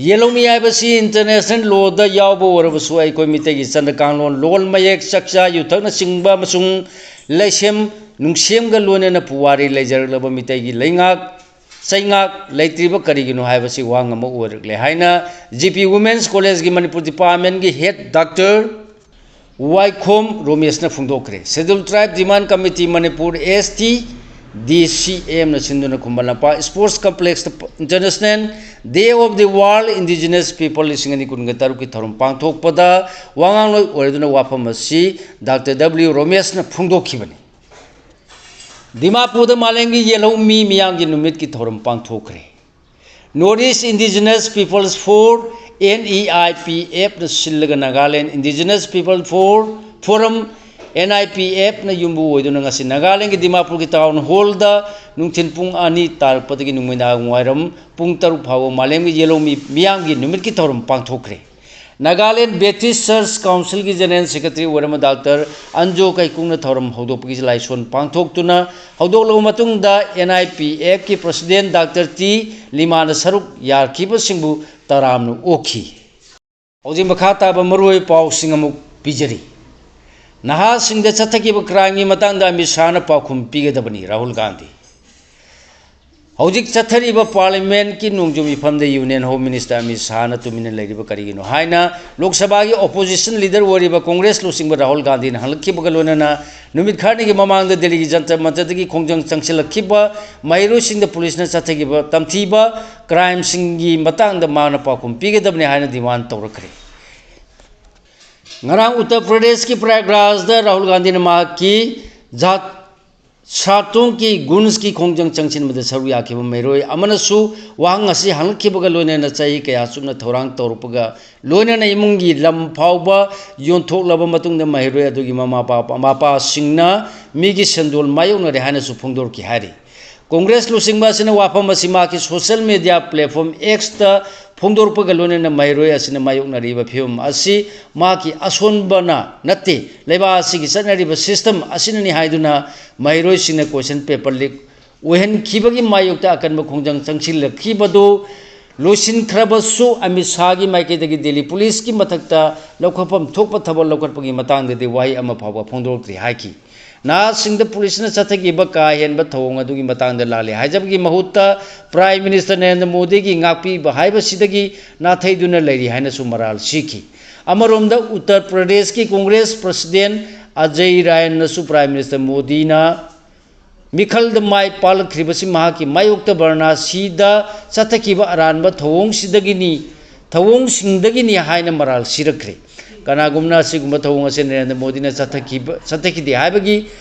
ꯌꯦꯜꯍꯧꯃꯤ ꯍꯥꯏꯕꯁꯤ international law ꯗ ꯌꯥꯎꯕ ꯑꯣꯏꯔꯕꯁꯨ, ꯑꯩꯈꯣꯏ ꯃꯤꯇꯩꯒꯤ ꯆꯠꯅ ꯀꯥꯡꯂꯣꯟ, ꯂꯣꯜ ꯃꯌꯦꯛ, ꯆꯥꯛꯆꯥ ꯌꯨꯊꯛꯅꯆꯤꯡꯕ ꯑꯃꯁꯨꯡ ꯂꯩꯁꯦꯝ ꯅꯨꯡꯁꯦꯝꯒ ꯂꯣꯏꯅꯅ ꯄꯨꯋꯥꯔꯤ ꯂꯩꯖꯔꯛꯂꯕ ꯃꯤꯇꯩꯒꯤ ꯂꯩꯉꯥꯛ ꯆꯩꯉꯥꯛ ꯂꯩꯇ꯭ꯔꯤꯕ ꯀꯔꯤꯒꯤꯅꯣ ꯍꯥꯏꯕꯁꯤ ꯋꯥꯍꯪ ꯑꯃ ꯑꯣꯏꯔꯛꯂꯦ ꯍꯥꯏꯅ G P Women's College ꯒꯤ ꯃꯅꯤꯄꯨꯔ department ꯒꯤ head doctor ꯋꯥꯏꯈꯣꯝ ꯔꯣꯃꯦꯁꯅ ꯐꯣꯡꯗꯣꯛꯈ꯭ꯔꯦ꯫ Scheduled Tribe Demand Committee Manipur, S T D C M ꯅ ꯁꯤꯟꯗꯨꯅ ꯈꯨꯃꯟ ꯂꯝꯄꯥꯛ Sports Complex ꯇ International Day of the World Indigenous People ꯂꯤꯁꯤꯡ ꯑꯅꯤ ꯀꯨꯟꯒ ꯇꯔꯨꯛꯀꯤ ꯊꯧꯔꯝ ꯄꯥꯡꯊꯣꯛꯄꯗ ꯋꯥꯉꯥꯡꯂꯣꯏ ꯑꯣꯏꯔꯗꯨꯅ ꯋꯥꯐꯝ ꯑꯁꯤ doctor W ꯔꯣꯃꯦꯁꯅ ꯐꯣꯡꯗꯣꯛꯈꯤꯕꯅꯤ꯫ ꯗꯤꯃꯥꯄꯨꯔꯗ ꯃꯥꯂꯦꯝꯒꯤ ꯌꯦꯜꯍꯧꯃꯤ ꯃꯤꯌꯥꯝꯒꯤ ꯅꯨꯃꯤꯠꯀꯤ ꯊꯧꯔꯝ ꯄꯥꯡꯊꯣꯛꯈ꯭ꯔꯦ꯫ North East Indigenous Peoples Forum, N E I P F ꯅ ꯁꯤꯜꯂꯒ Nagaland Indigenous People For-, Forum, N I P ꯑꯦꯐꯅ ꯌꯨꯝꯕꯨ ꯑꯣꯏꯗꯨꯅ ꯉꯁꯤ ꯅꯥꯒꯥꯂꯦꯟꯒꯤ ꯗꯤꯃꯥꯄꯨꯔꯒꯤ ꯇꯥꯎꯟ ꯍꯣꯜꯗ ꯅꯨꯡꯊꯤꯜ ꯄꯨꯡ ꯑꯅꯤ ꯇꯥꯔꯛꯄꯗꯒꯤ ꯅꯨꯃꯤꯗꯥꯡ ꯋꯥꯏꯔꯝ ꯄꯨꯡ ꯇꯔꯨꯛ ꯐꯥꯎꯕ ꯃꯥꯂꯦꯝꯒꯤ ꯌꯦꯜꯍꯧꯃꯤ ꯃꯤꯌꯥꯝꯒꯤ ꯅꯨꯃꯤꯠꯀꯤ ꯊꯧꯔꯝ ꯄꯥꯡꯊꯣꯛꯈ꯭ꯔꯦ꯫ ꯅꯥꯒꯥꯂꯦꯟ ꯕꯦꯞꯇꯤꯁ ꯆꯔꯆ ꯀꯥꯎꯟꯁꯤꯜꯒꯤ ꯖꯦꯅꯦꯔꯦꯜ ꯁꯦꯀ꯭ꯔꯦꯇꯔꯤ ꯑꯣꯏꯔꯝꯕ ꯗꯥꯛꯇꯔ ꯑꯟꯖꯣ ꯀꯩꯀꯨꯡꯅ ꯊꯧꯔꯝ ꯍꯧꯗꯣꯛꯄꯒꯤ ꯂꯥꯏꯁꯣꯟ ꯄꯥꯡꯊꯣꯛꯇꯨꯅ ꯍꯧꯗꯣꯛꯂꯕ ꯃꯇꯨꯡꯗ ꯑꯦꯟ ꯑꯥꯏ ꯄꯤ ꯑꯦꯐꯀꯤ ꯄ꯭ꯔꯁꯤꯗꯦꯟ ꯗꯥꯛꯇꯔ ꯇꯤ ꯂꯤꯃꯥꯅ ꯁꯔꯨꯛ ꯌꯥꯈꯤꯕꯁꯤꯡꯕꯨ ꯇꯔꯥꯝꯅ ꯑꯣꯛꯈꯤ꯫ ꯍꯧꯖꯤꯛ ꯃꯈꯥ ꯇꯥꯕ ꯃꯔꯨꯑꯣꯏꯕ ꯄꯥꯎꯁꯤꯡ ꯑꯃꯨꯛ ꯄꯤꯖꯔꯤ꯫ ꯅꯍꯥꯁꯤꯡꯗ ꯆꯠꯊꯈꯤꯕ ꯀ꯭ꯔꯥꯏꯝꯒꯤ ꯃꯇꯥꯡꯗ ꯑꯃꯤꯠ ꯁꯥꯍꯅ ꯄꯥꯎꯈꯨꯝ ꯄꯤꯒꯗꯕꯅꯤ, ꯔꯥꯍꯨꯜ ꯒꯥꯟꯙꯤ꯫ ꯍꯧꯖꯤꯛ ꯆꯠꯊꯔꯤꯕ ꯄꯥꯔꯂꯤꯌꯥꯃꯦꯟꯠꯀꯤ ꯅꯣꯡꯖꯨ ꯃꯤꯐꯝꯗ ꯌꯨꯅꯤꯌꯟ ꯍꯣꯝ ꯃꯤꯅꯤꯁꯇꯔ ꯑꯃꯤꯠ ꯁꯥꯍꯅ ꯇꯨꯃꯤꯟꯅ ꯂꯩꯔꯤꯕ ꯀꯔꯤꯒꯤꯅꯣ ꯍꯥꯏꯅ ꯂꯣꯛ ꯁꯚꯥꯒꯤ ꯑꯣꯄꯣꯖꯤꯁꯟ ꯂꯤꯗꯔ ꯑꯣꯏꯔꯤꯕ ꯀꯣꯡꯒ꯭ꯔꯦꯁ ꯂꯨꯆꯤꯡꯕ ꯔꯥꯍꯨꯜ ꯒꯥꯟꯙꯤꯅ ꯍꯪꯂꯛꯈꯤꯕꯒ ꯂꯣꯏꯅꯅ ꯅꯨꯃꯤꯠ ꯈꯔꯅꯤꯒꯤ ꯃꯃꯥꯡꯗ ꯗꯦꯜꯂꯤꯒꯤ ꯖꯟꯇꯔ ꯃꯟꯇꯔꯗꯒꯤ ꯈꯣꯡꯖꯪ ꯆꯪꯁꯤꯜꯂꯛꯈꯤꯕ ꯃꯍꯩꯔꯣꯏꯁꯤꯡꯗ ꯄꯨꯂꯤꯁꯅ ꯆꯠꯊꯈꯤꯕ ꯇꯝꯊꯤꯕ ꯀ꯭ꯔꯥꯏꯝꯁꯤꯡꯒꯤ ꯃꯇꯥꯡꯗ ꯃꯥꯅ ꯄꯥꯎꯈꯨꯝ ꯄꯤꯒꯗꯕꯅꯤ ꯍꯥꯏꯅ ꯗꯤꯃꯥꯟ ꯇꯧꯔꯛꯈ꯭ꯔꯦ꯫ ꯉꯔꯥꯡ ꯎꯠꯇꯔ ꯄ꯭ꯔꯗꯦꯁꯀꯤ ꯄ꯭ꯔꯌꯥꯒ꯭ꯔꯥꯖꯗ ꯔꯥꯍꯨꯜ ꯒꯥꯟꯙꯤꯅ ꯃꯍꯥꯛꯀꯤ ꯖꯥꯠ ꯁꯥꯇꯣꯡꯀꯤ ꯒꯨꯟꯁꯀꯤ ꯈꯣꯡꯖꯪ ꯆꯪꯁꯤꯟꯕꯗ ꯁꯔꯨꯛ ꯌꯥꯈꯤꯕ ꯃꯍꯩꯔꯣꯏ ꯑꯃꯅꯁꯨ ꯋꯥꯍꯪ ꯑꯁꯤ ꯍꯪꯂꯛꯈꯤꯕꯒ ꯂꯣꯏꯅꯅ ꯆꯍꯤ ꯀꯌꯥ ꯆꯨꯞꯅ ꯊꯧꯔꯥꯡ ꯇꯧꯔꯛꯄꯒ ꯂꯣꯏꯅꯅ ꯏꯃꯨꯡꯒꯤ ꯂꯝ ꯐꯥꯎꯕ ꯌꯣꯟꯊꯣꯛꯂꯕ ꯃꯇꯨꯡꯗ ꯃꯍꯩꯔꯣꯏ ꯑꯗꯨꯒꯤ ꯃꯃꯥ ꯃꯄꯥꯁꯤꯡꯅ ꯃꯤꯒꯤ ꯁꯦꯟꯗꯣꯜ ꯃꯥꯌꯣꯛꯅꯔꯦ ꯍꯥꯏꯅꯁꯨ ꯐꯣꯡꯗꯣꯔꯛꯈꯤ ꯍꯥꯏꯔꯤ꯫ ꯀꯣꯡꯒ꯭ꯔꯦꯁ ꯂꯨꯆꯤꯡꯕ ꯑꯁꯤꯅ ꯋꯥꯐꯝ ꯑꯁꯤ ꯃꯍꯥꯛꯀꯤ ꯁꯣꯁꯤꯌꯦꯜ ꯃꯤꯗꯤꯌꯥ ꯄ꯭ꯂꯦꯠꯐꯣꯔꯝ ꯑꯦꯛꯁꯇ ꯐꯣꯡꯗꯣꯔꯛꯄꯒ ꯂꯣꯏꯅꯅ ꯃꯍꯩꯔꯣꯏ ꯑꯁꯤꯅ ꯃꯥꯌꯣꯛꯅꯔꯤꯕ ꯐꯤꯕꯝ ꯑꯁꯤ ꯃꯍꯥꯛꯀꯤ ꯑꯁꯣꯟꯕꯅ ꯅꯠꯇꯦ, ꯂꯩꯕꯥꯛ ꯑꯁꯤꯒꯤ ꯆꯠꯅꯔꯤꯕ ꯁꯤꯁꯇꯦꯝ ꯑꯁꯤꯅꯅꯤ ꯍꯥꯏꯗꯨꯅ ꯃꯍꯩꯔꯣꯏꯁꯤꯡꯅ ꯀꯣꯏꯁꯟ ꯄꯦꯄꯔ ꯂꯤꯛ ꯑꯣꯏꯍꯟꯈꯤꯕꯒꯤ ꯃꯥꯌꯣꯛꯇ ꯑꯀꯟꯕ ꯈꯣꯡꯖꯪ ꯆꯪꯁꯤꯜꯂꯛꯈꯤꯕꯗꯨ ꯂꯣꯏꯁꯤꯟꯈ꯭ꯔꯕꯁꯨ ꯑꯃꯤꯠ ꯁꯥꯍꯒꯤ ꯃꯥꯏꯀꯩꯗꯒꯤ ꯗꯦꯜꯂꯤ ꯄꯨꯂꯤꯁꯀꯤ ꯃꯊꯛꯇ ꯂꯧꯈꯠꯐꯝ ꯊꯣꯛꯄ ꯊꯕꯛ ꯂꯧꯈꯠꯄꯒꯤ ꯃꯇꯥꯡꯗꯗꯤ ꯋꯥꯍꯩ ꯑꯃ ꯐꯥꯎꯕ ꯐꯣꯡꯗꯣꯔꯛꯇ꯭ꯔꯤ ꯍꯥꯏꯈꯤ꯫ ꯅꯍꯥꯁꯤꯡꯗ ꯄꯨꯂꯤꯁꯅ ꯆꯠꯊꯈꯤꯕ ꯀꯥ ꯍꯦꯟꯕ ꯊꯧꯑꯣꯡ ꯑꯗꯨꯒꯤ ꯃꯇꯥꯡꯗ ꯂꯥꯜꯂꯦ ꯍꯥꯏꯖꯕꯒꯤ ꯃꯍꯨꯠꯇ ꯄ꯭ꯔꯥꯏꯝ ꯃꯤꯅꯤꯁꯇꯔ ꯅꯔꯦꯟꯗ꯭ꯔ ꯃꯣꯗꯤꯒꯤ ꯉꯥꯛꯄꯤꯕ ꯍꯥꯏꯕꯁꯤꯗꯒꯤ ꯅꯥꯊꯩꯗꯨꯅ ꯂꯩꯔꯤ ꯍꯥꯏꯅꯁꯨ ꯃꯔꯥꯜ ꯁꯤꯈꯤ꯫ ꯑꯃꯔꯣꯝꯗ ꯎꯠꯇꯔ ꯄ꯭ꯔꯗꯦꯁꯀꯤ Congress president Ajay ꯔꯥꯌꯟꯅꯁꯨ prime minister ꯃꯣꯗꯤꯅ ꯃꯤꯈꯜꯗ ꯃꯥꯏ ꯄꯥꯛꯂꯛꯈ꯭ꯔꯤꯕꯁꯤ ꯃꯍꯥꯛꯀꯤ ꯃꯥꯌꯣꯛꯇ ꯕꯔꯅꯥꯁꯤꯗ ꯆꯠꯊꯈꯤꯕ ꯑꯔꯥꯟꯕ ꯊꯧꯑꯣꯡꯁꯤꯗꯒꯤꯅꯤ, ꯊꯧꯑꯣꯡꯁꯤꯡꯗꯒꯤꯅꯤ ꯍꯥꯏꯅ ꯃꯔꯥꯜ ꯁꯤꯔꯛꯈ꯭ꯔꯦ꯫ ꯀꯅꯥꯒꯨꯝꯕꯅ ꯑꯁꯤꯒꯨꯝꯕ ꯊꯧꯑꯣꯡ ꯑꯁꯤ ꯅꯔꯦꯟꯗ꯭ꯔ ꯃꯣꯗꯤꯅ ꯆꯠꯊꯈꯤꯕ, ꯆꯠꯊꯈꯤꯗꯦ ꯍꯥꯏꯕꯒꯤ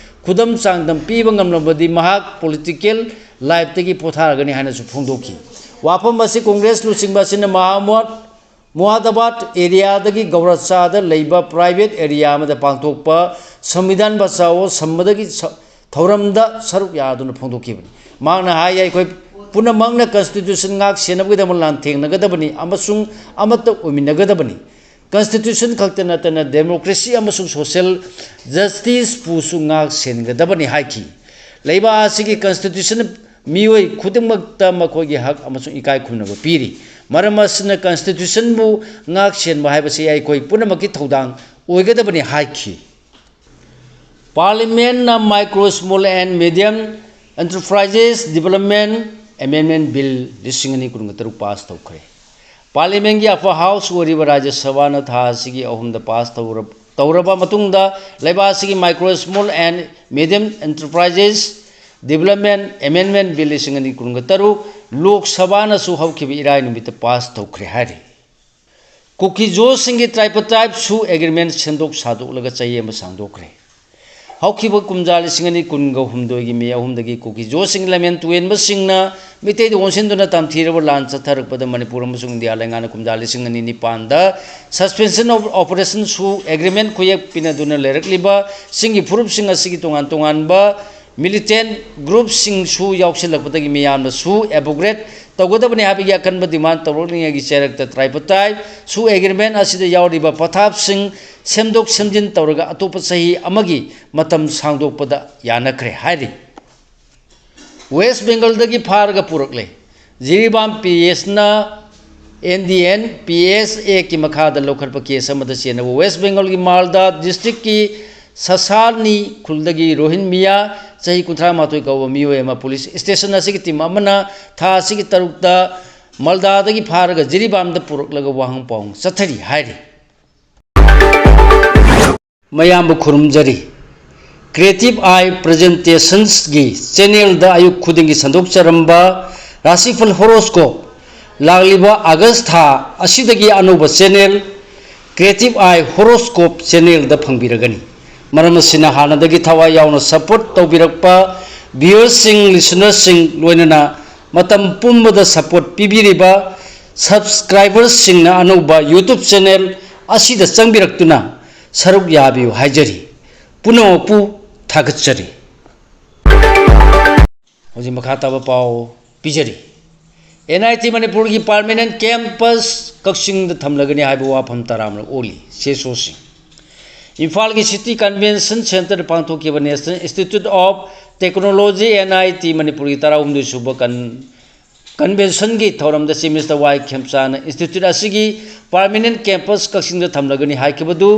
ꯈꯨꯗꯝ ꯆꯥꯡꯗꯝ ꯄꯤꯕ ꯉꯝꯂꯕꯗꯤ ꯃꯍꯥꯛ ꯄꯣꯂꯤꯇꯤꯀꯦꯜ ꯂꯥꯏꯐꯇꯒꯤ ꯄꯣꯊꯥꯔꯒꯅꯤ ꯍꯥꯏꯅꯁꯨ ꯐꯣꯡꯗꯣꯛꯈꯤ꯫ ꯋꯥꯐꯝ ꯑꯁꯤ ꯀꯣꯡꯒ꯭ꯔꯦꯁ ꯂꯨꯆꯤꯡꯕ ꯑꯁꯤꯅ ꯃꯍꯥꯃꯨꯗ ꯃꯨꯍꯥꯗꯕꯥꯗ ꯑꯦꯔꯤꯌꯥꯗꯒꯤ ꯒꯧꯔꯆꯥꯗ ꯂꯩꯕ ꯄ꯭ꯔꯥꯏꯚꯦꯠ ꯑꯦꯔꯤꯌꯥ ꯑꯃꯗ ꯄꯥꯡꯊꯣꯛꯄ ꯁꯪꯕꯤꯙꯥꯟ ꯕꯆꯥꯑꯣ ꯁꯝꯕꯗꯒꯤ ꯁ-, ꯊꯧꯔꯝꯗ ꯁꯔꯨꯛ ꯌꯥꯗꯨꯅ ꯐꯣꯡꯗꯣꯛꯈꯤꯕꯅꯤ꯫ ꯃꯍꯥꯛꯅ ꯍꯥꯏ, ꯑꯩꯈꯣꯏ ꯄꯨꯝꯅꯃꯛꯅ Constitution ꯉꯥꯛ ꯁꯦꯟꯅꯕꯒꯤꯗꯃꯛ ꯂꯥꯟꯊꯦꯡꯅꯒꯗꯕꯅꯤ ꯑꯃꯁꯨꯡ ꯑꯃꯠꯇ ꯑꯣꯏꯃꯤꯟꯅꯒꯗꯕꯅꯤ꯫ Constitution ꯈꯛꯇ ꯅꯠꯇꯅ democracy ꯑꯃꯁꯨꯡ social justice ꯄꯨꯁꯨ ꯉꯥꯛ ꯁꯦꯟꯒꯗꯕꯅꯤ ꯍꯥꯏꯈꯤ꯫ ꯂꯩꯕꯥꯛ ꯑꯁꯤꯒꯤ Constitution ꯃꯤꯑꯣꯏ ꯈꯨꯗꯤꯡꯃꯛꯇ ꯃꯈꯣꯏꯒꯤ ꯍꯛ ꯑꯃꯁꯨꯡ ꯏꯀꯥꯏ ꯈꯨꯝꯅꯕ ꯄꯤꯔꯤ꯫ ꯃꯔꯝ ꯑꯁꯤꯅ Constitution ꯕꯨ ꯉꯥꯛ ꯁꯦꯟꯕ ꯍꯥꯏꯕꯁꯤ ꯑꯩꯈꯣꯏ ꯄꯨꯝꯅꯃꯛꯀꯤ ꯊꯧꯗꯥꯡ ꯑꯣꯏꯒꯗꯕꯅꯤ ꯍꯥꯏꯈꯤ꯫ Parliament ꯅ Micro, Small and Medium Enterprises Development Amendment Bill ꯂꯤꯁꯤꯡ ꯑꯅꯤ ꯀꯨꯟꯒ ꯇꯔꯨꯛ pass ꯇꯧꯈ꯭ꯔꯦ꯫ Parliament ꯒꯤ upper house ꯑꯣꯏꯔꯤꯕ ꯔꯥꯖ꯭ꯌ ꯁꯚꯥꯅ ꯊꯥ ꯑꯁꯤꯒꯤ ꯑꯍꯨꯝꯗ pass ꯇꯧꯔ-, ꯇꯧꯔꯕ ꯃꯇꯨꯡꯗ, ꯂꯩꯕꯥꯛ ꯑꯁꯤꯒꯤ Micro, Small and Medium Enterprises Development Amendment Bill ꯂꯤꯁꯤꯡ ꯑꯅꯤ ꯀꯨꯟꯒ ꯇꯔꯨꯛ ꯂꯣꯛ ꯁꯚꯥꯅꯁꯨ ꯍꯧꯈꯤꯕ ꯏꯔꯥꯏ ꯅꯨꯃꯤꯠꯇ pass ꯇꯧꯈ꯭ꯔꯦ ꯍꯥꯏꯔꯤ꯫ ꯀꯨꯀꯤ-ꯖꯣꯁꯤꯡꯒꯤ tripartite ꯁꯨ agreement ꯁꯦꯝꯗꯣꯛ ꯁꯥꯗꯣꯛꯂꯒ ꯆꯍꯤ ꯑꯃ ꯁꯥꯡꯗꯣꯛꯈ꯭ꯔꯦ꯫ ꯍꯧꯈꯤꯕ ꯀꯨꯝꯖꯥ ꯂꯤꯁꯤꯡ ꯑꯅꯤ ꯀꯨꯟꯒ ꯍꯨꯝꯗꯣꯏꯒꯤ ꯃꯦ ꯑꯍꯨꯝꯗꯒꯤ ꯀꯨꯀꯤ-ꯖꯣꯁꯤꯡ ꯂꯝꯍꯦꯟ ꯇꯨꯍꯦꯟꯕꯁꯤꯡꯅ ꯃꯤꯇꯩꯗ ꯑꯣꯟꯁꯤꯟꯗꯨꯅ ꯇꯝꯊꯤꯔꯕ ꯂꯥꯟ ꯆꯠꯊꯔꯛꯄꯗ ꯃꯅꯤꯄꯨꯔ ꯑꯃꯁꯨꯡ ꯏꯟꯗꯤꯌꯥ ꯂꯩꯉꯥꯛꯅ ꯀꯨꯝꯖꯥ ꯂꯤꯁꯤꯡ ꯑꯅꯤ ꯅꯤꯄꯥꯟꯗ Suspension of Operation ꯁꯨ agreement ꯈꯨꯌꯦꯛ ꯄꯤꯅꯗꯨꯅ ꯂꯩꯔꯛꯂꯤꯕ ꯆꯤꯡꯒꯤ ꯐꯨꯔꯨꯞꯁꯤꯡ ꯑꯁꯤꯒꯤ ꯇꯣꯉꯥꯟ ꯇꯣꯉꯥꯟꯕ militant group ꯁꯤꯡꯁꯨ ꯌꯥꯎꯁꯤꯜꯂꯛꯄꯗꯒꯤ ꯃꯤꯌꯥꯝꯅꯁꯨ abrogate ꯇꯧꯒꯗꯕꯅꯤ ꯍꯥꯏꯕꯒꯤ ꯑꯀꯟꯕ demand ꯇꯧꯔꯛꯂꯤꯉꯩꯒꯤ ꯆꯩꯔꯛꯇ tripartite ꯁꯨ agreement ꯑꯁꯤꯗ ꯌꯥꯎꯔꯤꯕ ꯄꯊꯥꯞꯁꯤꯡ ꯁꯦꯝꯗꯣꯛ ꯁꯦꯝꯖꯤꯟ ꯇꯧꯔꯒ ꯑꯇꯣꯞꯄ ꯆꯍꯤ ꯑꯃꯒꯤ ꯃꯇꯝ ꯁꯥꯡꯗꯣꯛꯄꯗ ꯌꯥꯅꯈ꯭ꯔꯦ ꯍꯥꯏꯔꯤ꯫ West Bengal ꯗꯒꯤ ꯐꯥꯔꯒ ꯄꯨꯔꯛꯂꯦ꯫ ꯖꯤꯔꯤꯕꯥꯝ P S ꯅ N D N P S Act ꯀꯤ ꯃꯈꯥꯗ ꯂꯧꯈꯠꯄ case ꯑꯃꯗ ꯆꯦꯟꯅꯕ West Bengal ꯒꯤ ꯃꯥꯜꯗꯥ district ꯀꯤ ꯁꯁꯥꯅꯤ ꯈꯨꯜꯗꯒꯤ ꯔꯣꯍꯤꯟ ꯃꯤꯌꯥ, ꯆꯍꯤ ꯀꯨꯟꯊ꯭ꯔꯥ ꯃꯥꯊꯣꯏ ꯀꯧꯕ ꯃꯤꯑꯣꯏ ꯑꯃ police station ꯑꯁꯤꯒꯤ team ꯑꯃꯅ ꯊꯥ ꯑꯁꯤꯒꯤ ꯇꯔꯨꯛꯇ ꯃꯥꯜꯗꯥꯗꯒꯤ ꯐꯥꯔꯒ ꯖꯤꯔꯤꯕꯥꯝꯗ ꯄꯨꯔꯛꯂꯒ ꯋꯥꯍꯪ ꯄꯥꯎꯍꯪ ꯆꯠꯊꯔꯤ ꯍꯥꯏꯔꯤ꯫ ꯃꯌꯥꯝꯕꯨ ꯈꯨꯔꯨꯝꯖꯔꯤ꯫ Creative Eye Presentations ꯒꯤ channel ꯗ ꯑꯌꯨꯛ ꯈꯨꯗꯤꯡꯒꯤ ꯁꯟꯗꯣꯛꯆꯔꯝꯕ ꯔꯥꯁꯤꯐꯜ horoscope ꯂꯥꯛꯂꯤꯕ August ꯊꯥ ꯑꯁꯤꯗꯒꯤ ꯑꯅꯧꯕ channel Creative Eye Horoscope channel ꯗ ꯐꯪꯕꯤꯔꯒꯅꯤ꯫ ꯃꯔꯝ ꯑꯁꯤꯅ ꯍꯥꯟꯅꯗꯒꯤ ꯊꯋꯥꯏ ꯌꯥꯎꯅ support ꯇꯧꯕꯤꯔꯛꯄ viewer ꯁꯤꯡ, listener ꯁꯤꯡ, ꯂꯣꯏꯅꯅ ꯃꯇꯝ ꯄꯨꯝꯕꯗ support ꯄꯤꯕꯤꯔꯤꯕ subscriber ꯁꯤꯡꯅ ꯑꯅꯧꯕ YouTube channel ꯑꯁꯤꯗ ꯆꯪꯕꯤꯔꯛꯇꯨꯅ ꯁꯔꯨꯛ ꯌꯥꯕꯤꯌꯨ ꯍꯥꯏꯖꯔꯤ꯫ ꯄꯨꯝꯅꯃꯛꯄꯨ ꯊꯥꯒꯠꯆꯔꯤ꯫ ꯍꯧꯖꯤꯛ ꯃꯈꯥ ꯇꯥꯕ ꯄꯥꯎ ꯄꯤꯖꯔꯤ꯫ ꯑꯦꯟ ꯑꯥꯏ ꯇꯤ ꯃꯅꯤꯄꯨꯔꯒꯤ permanent campus ꯀꯛꯆꯤꯡꯗ ꯊꯝꯂꯒꯅꯤ ꯍꯥꯏꯕ ꯋꯥꯐꯝ ꯇꯔꯥꯝꯅ ꯑꯣꯛꯂꯤ꯫ C S ꯑꯣꯁꯤꯡ꯫ ꯏꯝꯐꯥꯜꯒꯤ City Convention Centreꯗ ꯄꯥꯡꯊꯣꯛꯈꯤꯕ National Institute of Technology, N I T ꯃꯅꯤꯄꯨꯔꯒꯤ ꯇꯔꯥꯍꯨꯝꯗꯣꯏ ꯁꯨꯕ ꯀꯟ-, conventionꯒꯤ ꯊꯧꯔꯝꯗ Chief Minister ꯋꯥꯏ ꯈꯦꯝꯆꯥꯅ institute ꯑꯁꯤꯒꯤ permanent campus ꯀꯛꯆꯤꯡꯗ ꯊꯝꯂꯒꯅꯤ ꯍꯥꯏꯈꯤꯕꯗꯨ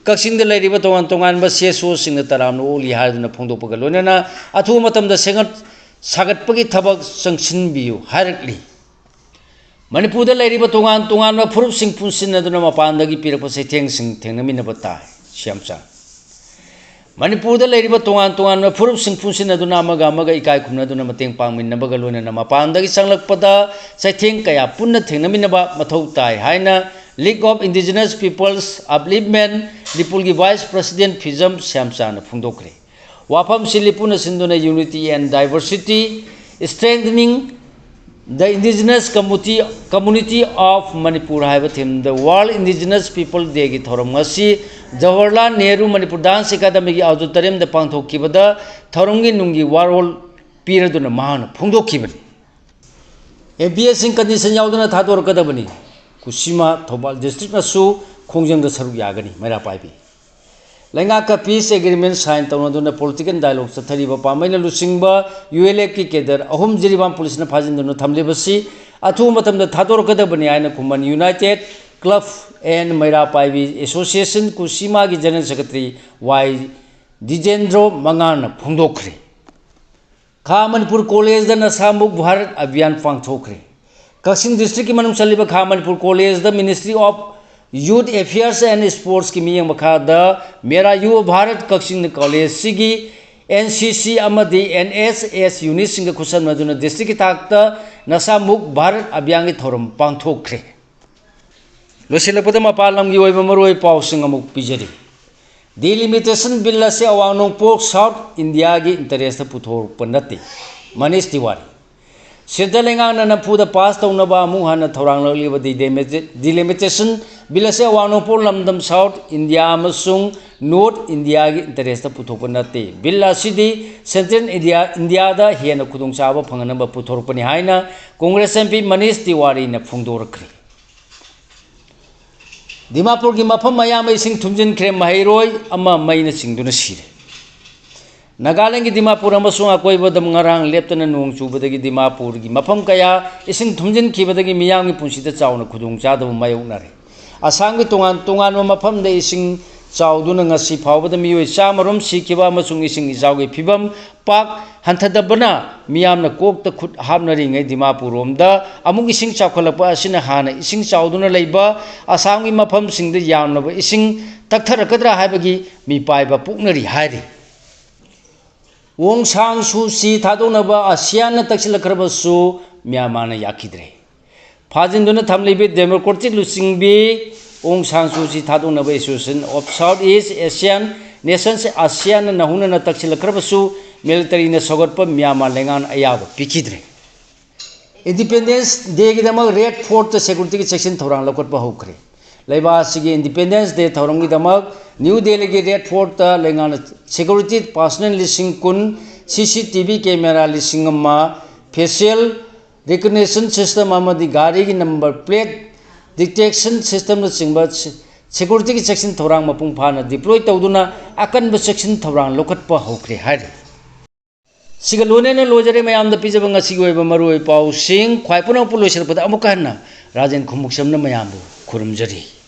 ꯀꯛꯆꯤꯡꯗ ꯂꯩꯔꯤꯕ ꯇꯣꯉꯥꯟ ꯇꯣꯉꯥꯟꯕ ꯁꯤ ꯑꯦꯁ ꯑꯣꯁꯤꯡꯅ ꯇꯔꯥꯝꯅ ꯑꯣꯛꯂꯤ ꯍꯥꯏꯗꯨꯅ ꯐꯣꯡꯗꯣꯛꯄꯒ ꯂꯣꯏꯅꯅ ꯑꯊꯨꯕ ꯃꯇꯝꯗ ꯁꯦꯝꯒꯠ ꯁꯥꯒꯠꯄꯒꯤ ꯊꯕꯛ ꯆꯪꯁꯤꯟꯕꯤꯌꯨ ꯍꯥꯏꯔꯛꯂꯤ꯫ ꯃꯅꯤꯄꯨꯔꯗ ꯂꯩꯔꯤꯕ ꯇꯣꯉꯥꯟ ꯇꯣꯉꯥꯟꯕ ꯐꯨꯔꯨꯞꯁꯤꯡ ꯄꯨꯟꯁꯤꯟꯅꯗꯨꯅ ꯃꯄꯥꯟꯗꯒꯤ ꯄꯤꯔꯛꯄ ꯆꯩꯊꯦꯡꯁꯤꯡ ꯊꯦꯡꯅꯃꯤꯟꯅꯕ ꯇꯥꯏ꯫ ꯁꯤ ꯌꯥꯝ ꯆꯥꯡ꯫ ꯃꯅꯤꯄꯨꯔꯗ ꯂꯩꯔꯤꯕ ꯇꯣꯉꯥꯟ ꯇꯣꯉꯥꯟꯕ ꯐꯨꯔꯨꯞꯁꯤꯡ ꯄꯨꯟꯁꯤꯟꯅꯗꯨꯅ ꯑꯃꯒ ꯑꯃꯒ ꯏꯀꯥꯏ ꯈꯨꯝꯅꯗꯨꯅ ꯃꯇꯦꯡ ꯄꯥꯡꯃꯤꯟꯅꯕꯒ ꯂꯣꯏꯅꯅ ꯃꯄꯥꯟꯗꯒꯤ ꯆꯪꯂꯛꯄꯗ ꯆꯩꯊꯦꯡ ꯀꯌꯥ ꯄꯨꯟꯅ ꯊꯦꯡꯅꯃꯤꯟꯅꯕ ꯃꯊꯧ ꯇꯥꯏ ꯍꯥꯏꯅ League of Indigenous Peoples Upliftment ꯗꯤꯄꯨꯜꯒꯤ Vice President ꯐꯤꯖꯝ ꯁ꯭ꯌꯥꯝꯆꯥꯅ ꯐꯣꯡꯗꯣꯛꯈ꯭ꯔꯦ꯫ ꯋꯥꯐꯝꯁꯤ ꯂꯤꯄꯨꯅ ꯁꯤꯟꯗꯨꯅ Unity and Diversity, Strengthening the Indigenous Community, Community of Manipur ꯍꯥꯏꯕ themeꯗ World Indigenous People Dayꯒꯤ ꯊꯧꯔꯝ ꯉꯁꯤ ꯖꯋꯥꯍꯔꯂꯥꯜ ꯅꯦꯍꯔꯨ ꯃꯅꯤꯄꯨꯔ Dance Academyꯒꯤ auditoriumꯗ ꯄꯥꯡꯊꯣꯛꯈꯤꯕꯗ ꯊꯧꯔꯝꯒꯤ ꯅꯨꯡꯒꯤ ꯋꯥꯔꯣꯜ ꯄꯤꯔꯗꯨꯅ ꯃꯍꯥꯛꯅ ꯐꯣꯡꯗꯣꯛꯈꯤꯕꯅꯤ꯫ ꯑꯦꯝ ꯄꯤ ꯑꯦꯁꯁꯤꯡ condition ꯌꯥꯎꯗꯅ ꯊꯥꯗꯣꯔꯛꯀꯗꯕꯅꯤ꯫ ꯀꯨꯁꯤꯃꯥ ꯊꯧꯕꯥꯜ districtꯅꯁꯨ ꯈꯣꯡꯖꯪꯗ ꯁꯔꯨꯛ ꯌꯥꯒꯅꯤ꯫ ꯃꯩꯔꯥ ꯄꯥꯏꯕꯤ꯫ ꯂꯩꯉꯥꯛꯀ peace agreement sign ꯇꯧꯅꯗꯨꯅ political dialogue ꯆꯠꯊꯔꯤꯕ ꯄꯥꯝꯕꯩꯅ ꯂꯨꯆꯤꯡꯕ ꯌꯨ ꯑꯦꯜ ꯑꯦꯐꯀꯤ cadre ꯑꯍꯨꯝ ꯖꯤꯔꯤꯕꯥꯝ ꯄꯨꯂꯤꯁꯅ ꯐꯥꯖꯤꯟꯗꯨꯅ ꯊꯝꯂꯤꯕꯁꯤ ꯑꯊꯨꯕ ꯃꯇꯝꯗ ꯊꯥꯗꯣꯔꯛꯀꯗꯕꯅꯤ ꯍꯥꯏꯅ ꯈꯨꯃꯟ United Club and ꯃꯩꯔꯥ ꯄꯥꯏꯕꯤ Association ꯀꯨꯁꯤꯃꯥꯒꯤ General Secretary ꯋꯥꯏ ꯗꯤꯖꯦꯟꯗ꯭ꯔꯣ ꯃꯉꯥꯅ ꯐꯣꯡꯗꯣꯛꯈ꯭ꯔꯦ꯫ ꯈꯥ ꯃꯅꯤꯄꯨꯔ ꯀꯣꯂꯦꯖꯗ ꯅꯁꯥꯃꯨꯛ ꯚꯥꯔꯠ ꯑꯚꯤꯌꯥꯟ ꯄꯥꯡꯊꯣꯛꯈ꯭ꯔꯦ꯫ ꯀꯛꯆꯤꯡ districtꯀꯤ ꯃꯅꯨꯡ ꯆꯜꯂꯤꯕ ꯈꯥ Manipur ꯀꯣꯂꯦꯖꯗ Ministry of Youth Affairs and Sportsꯀꯤ ꯃꯤꯠꯌꯦꯡ ꯃꯈꯥꯗ ꯃꯦꯔꯥ ꯌꯨꯋꯥ ꯚꯥꯔꯠ ꯀꯛꯆꯤꯡ ꯀꯣꯂꯦꯖꯁꯤꯒꯤ ꯑꯦꯟ ꯁꯤ ꯁꯤ ꯑꯃꯗꯤ ꯑꯦꯟ ꯑꯦꯁ ꯑꯦꯁ unitꯁꯤꯡꯒ ꯈꯨꯠꯁꯝꯅꯗꯨꯅ districtꯀꯤ ꯊꯥꯛꯇ ꯅꯁꯥꯃꯨꯛ ꯚꯥꯔꯠ ꯑꯚꯤꯌꯥꯟꯒꯤ ꯊꯧꯔꯝ ꯄꯥꯡꯊꯣꯛꯈ꯭ꯔꯦ꯫ ꯂꯣꯏꯁꯤꯜꯂꯛꯄꯗ ꯃꯄꯥꯟ ꯂꯝꯒꯤ ꯑꯣꯏꯕ ꯃꯔꯨꯑꯣꯏꯕ ꯄꯥꯎꯁꯤꯡ ꯑꯃꯨꯛ ꯄꯤꯖꯔꯤ꯫ Delimitation Bill ꯑꯁꯤ ꯑꯋꯥꯡ ꯅꯣꯡꯄꯣꯛ South Indiaꯒꯤ interestꯇ ꯄꯨꯊꯣꯔꯛꯄ ꯅꯠꯇꯦ꯫ ꯃꯅꯤꯁ ꯇꯤꯋꯥꯔꯤ꯫ Central ꯂꯩꯉꯥꯛꯅ ꯅꯝꯐꯨꯗ pass ꯇꯧꯅꯕ ꯑꯃꯨꯛ ꯍꯟꯅ ꯊꯧꯔꯥꯡ ꯂꯧꯔꯤꯕ delimita-, delimitation bill ꯑꯁꯤ ꯑꯋꯥꯡ ꯅꯣꯡꯄꯣꯛ ꯂꯝꯗꯝ South India ꯑꯃꯁꯨꯡ North Indiaꯒꯤ interestꯇ ꯄꯨꯊꯣꯛꯄ ꯅꯠꯇꯦ꯫ Bill ꯑꯁꯤꯗꯤ Central India, Indiaꯗ ꯍꯦꯟꯅ ꯈꯨꯗꯣꯡꯆꯥꯕ ꯐꯪꯍꯟꯅꯕ ꯄꯨꯊꯣꯔꯛꯄꯅꯤ ꯍꯥꯏꯅ Congress MP Manish Tiwariꯅ ꯐꯣꯡꯗꯣꯔꯛꯈ꯭ꯔꯦ꯫ ꯗꯤꯃꯥꯄꯨꯔꯒꯤ ꯃꯐꯝ ꯑꯌꯥꯝꯕ ꯏꯁꯤꯡ ꯊꯨꯝꯖꯤꯟꯈ꯭ꯔꯦ, ꯃꯍꯩꯔꯣꯏ ꯑꯃ ꯃꯩꯅ ꯆꯤꯡꯗꯨꯅ ꯁꯤꯔꯦ꯫ ꯅꯥꯒꯥꯂꯦꯟꯒꯤ ꯗꯤꯃꯥꯄꯨꯔ ꯑꯃꯁꯨꯡ ꯑꯀꯣꯏꯕꯗ ꯉꯔꯥꯡ ꯂꯦꯞꯇꯅ ꯅꯣꯡ ꯆꯨꯕꯗꯒꯤ ꯗꯤꯃꯥꯄꯨꯔꯒꯤ ꯃꯐꯝ ꯀꯌꯥ ꯏꯁꯤꯡ ꯊꯨꯝꯖꯤꯟꯈꯤꯕꯗꯒꯤ ꯃꯤꯌꯥꯝꯒꯤ ꯄꯨꯟꯁꯤꯗ ꯆꯥꯎꯅ ꯈꯨꯗꯣꯡꯆꯥꯗꯕ ꯃꯥꯌꯣꯛꯅꯔꯦ꯫ ꯑꯁꯥꯝꯒꯤ ꯇꯣꯉꯥꯟ ꯇꯣꯉꯥꯟꯕ ꯃꯐꯝꯗ ꯏꯁꯤꯡ ꯆꯥꯎꯗꯨꯅ ꯉꯁꯤ ꯐꯥꯎꯕꯗ ꯃꯤꯑꯣꯏ ꯆꯥꯝꯃ ꯔꯣꯝ ꯁꯤꯈꯤꯕ ꯑꯃꯁꯨꯡ ꯏꯁꯤꯡ ꯏꯆꯥꯎꯒꯤ ꯐꯤꯕꯝ ꯄꯥꯛ ꯍꯟꯊꯗꯕꯅ ꯃꯤꯌꯥꯝꯅ ꯀꯣꯛꯇ ꯈꯨꯠ ꯍꯥꯞꯅꯔꯤꯉꯩ ꯗꯤꯃꯥꯄꯨꯔ ꯔꯣꯝꯗ ꯑꯃꯨꯛ ꯏꯁꯤꯡ ꯆꯥꯎꯈꯠꯂꯛꯄ ꯑꯁꯤꯅ ꯍꯥꯟꯅ ꯏꯁꯤꯡ ꯆꯥꯎꯗꯨꯅ ꯂꯩꯕ ꯑꯁꯥꯝꯒꯤ ꯃꯐꯝꯁꯤꯡꯗ ꯌꯥꯝꯂꯕ ꯏꯁꯤꯡ ꯇꯛꯊꯔꯛꯀꯗ꯭ꯔꯥ ꯍꯥꯏꯕꯒꯤ ꯃꯤꯄꯥꯏꯕ ꯄꯣꯛꯅꯔꯤ ꯍꯥꯏꯔꯤ꯫ ꯑꯣꯡ ꯁꯥꯟ ꯁꯨ ꯆꯤ ꯊꯥꯗꯣꯛꯅꯕ ꯑꯁꯤꯌꯥꯟꯅ ꯇꯛꯁꯤꯜꯂꯛꯈ꯭ꯔꯕꯁꯨ ꯃ꯭ꯌꯥꯟꯃꯥꯔꯅ ꯌꯥꯈꯤꯗ꯭ꯔꯦ꯫ ꯐꯥꯖꯤꯟꯗꯨꯅ ꯊꯝꯂꯤꯕꯤ democratic ꯂꯨꯆꯤꯡꯕꯤ ꯑꯣꯡ ꯁꯥꯟ ꯁꯨ ꯆꯤ ꯊꯥꯗꯣꯛꯅꯕ Association of South East Asian Nations, ꯑꯁꯤꯌꯥꯟꯅ ꯅꯧꯍꯧꯅꯅ ꯇꯛꯁꯤꯜꯂꯛꯈ꯭ꯔꯕꯁꯨ militaryꯅ ꯁꯧꯒꯠꯄ ꯃ꯭ꯌꯥꯟꯃꯥꯔ ꯂꯩꯉꯥꯛꯅ ꯑꯌꯥꯕ ꯄꯤꯈꯤꯗ꯭ꯔꯦ꯫ Independence Dayꯒꯤꯗꯃꯛ Red Fortꯇ securityꯒꯤ ꯆꯦꯛꯁꯤꯟ ꯊꯧꯔꯥꯡ ꯂꯧꯈꯠꯄ ꯍꯧꯈ꯭ꯔꯦ꯫ ꯂꯩꯕꯥꯛ ꯑꯁꯤꯒꯤ Independence Day ꯊꯧꯔꯝꯒꯤꯗꯃꯛ ꯅ꯭ꯌꯨ ꯗꯦꯜꯂꯤꯒꯤ Red Fortꯇ ꯂꯩꯉꯥꯛꯅ security personnel ꯂꯤꯁꯤꯡ ꯀꯨꯟ, CCTV camera ꯂꯤꯁꯤꯡ ꯑꯃ, facial recognition system ꯑꯃꯗꯤ ꯒꯥꯔꯤꯒꯤ number plate detection systemꯅꯆꯤꯡꯕ se-, securityꯒꯤ ꯆꯦꯛꯁꯤꯟ ꯊꯧꯔꯥꯡ ꯃꯄꯨꯡ ꯐꯥꯅ deploy ꯇꯧꯗꯨꯅ ꯑꯀꯟꯕ ꯆꯦꯛꯁꯤꯟ ꯊꯧꯔꯥꯡ ꯂꯧꯈꯠꯄ ꯍꯧꯈ꯭ꯔꯦ ꯍꯥꯏꯔꯤ꯫ ꯁꯤꯒ ꯂꯣꯏꯅꯅ ꯂꯣꯏꯖꯔꯦ ꯃꯌꯥꯝꯗ ꯄꯤꯖꯕ ꯉꯁꯤꯒꯤ ꯑꯣꯏꯕ ꯃꯔꯨꯑꯣꯏꯕ ꯄꯥꯎꯁꯤꯡ꯫ ꯈ꯭ꯋꯥꯏ ꯄꯨꯝꯅꯃꯛꯄꯨ ꯂꯣꯏꯁꯤꯜꯂꯛꯄꯗ ꯑꯃꯨꯛꯀ ꯍꯟꯅ ꯔꯥꯖꯦꯟ ꯈꯨꯃꯨꯛꯆꯝꯅ ꯃꯌꯥꯝꯕꯨ ꯈꯨꯔꯨꯝꯖꯔꯤ꯫